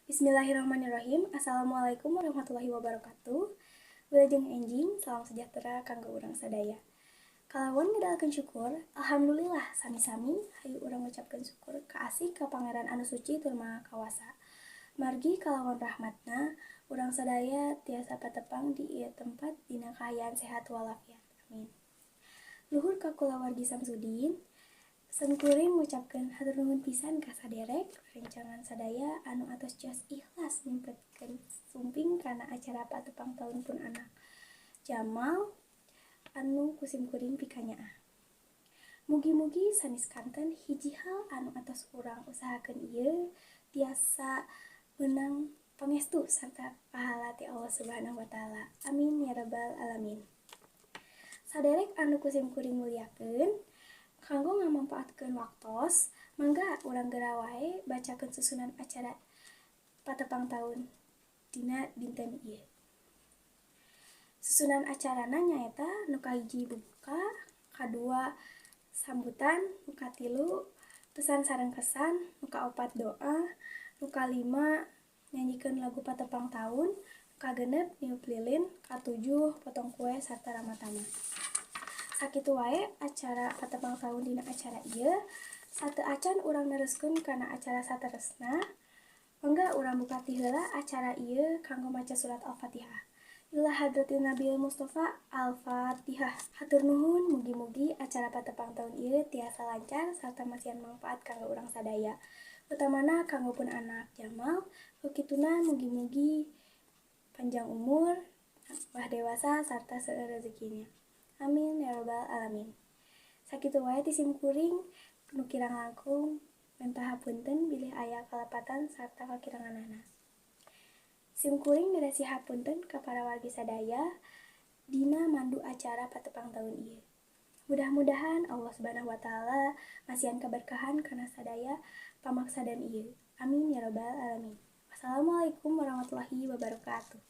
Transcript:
Bismillahirrahmanirrahim. Assalamualaikum warahmatullahi wabarakatuh. Wilujeng enjing, salam sejahtera kanggo urang sadaya. Kalawan ngedalkeun syukur, alhamdulillah sami-sami hayu urang ngucapkeun syukur kaasih ka Pangeran anu suci tur maha kawasa. Margi kalawan rahmatna urang sadaya tiasa patepang di ieu tempat dina kaayaan sehat walafiat. Amin. Luhur ka kulawargi Samsudin, simkuring ngucapkeun hatur nuhun pisan ka saderek rencangan sadaya anu atos jos ikhlas nyempetkeun sumping kana acara patepang taun pun anak Jamal anu ku simkuring pikanyaah. Mugi-mugi sanes kanten hiji hal anu atos urang usahakeun ieu tiasa meunang pangestu sarta pahala ti Allah Subhanahu wa Taala. Amin ya rabbal alamin. Saderek anu ku simkuring muliakeun, kanggo ngamampaatkeun waktos, mangga urang geura wae bacakeun susunan acara patepang taun dina dinten ieu. Susunan acarana nyaeta nu kahiji buka, kadua sambutan, nu katilu pesan sareng kesan, nu kaopat doa, nu kalima nyanyikeun lagu patepang taun, nu kagenep niup lilin, katujuh potong kue sarta ramah tamah. Sakitu wae acara patepang taun dina acara ieu. Sateuacan urang neruskeun kana acara saterusna, mangga urang buka ti heula acara ieu kanggo maca surat Al-Fatihah. Ila hadratin Nabi Mustafa, Al-Fatihah. Hatur nuhun, mugi-mugi acara patepang taun ieu tiasa lancar sarta masihan manfaat kanggo urang sadaya. Utamana kanggo pun anak Jamal, ku kituna mugi-mugi panjang umur, wah dewasa sarta seueur rezekinya. Amin ya robbal alamin. Sakitu wae ti simkuring, nu kirang langkung menta hapunten bilih aya kalepatan sarta kakiranganana. Simkuring milasi hapunten ka para wargi sadaya dina mandu acara patepang taun ieu. Mudah-mudahan Allah Subhanahu wa Taala masihan keberkahan kana sadaya pamaksadan ieu. Amin ya robbal alamin. Wassalamualaikum warahmatullahi wabarakatuh.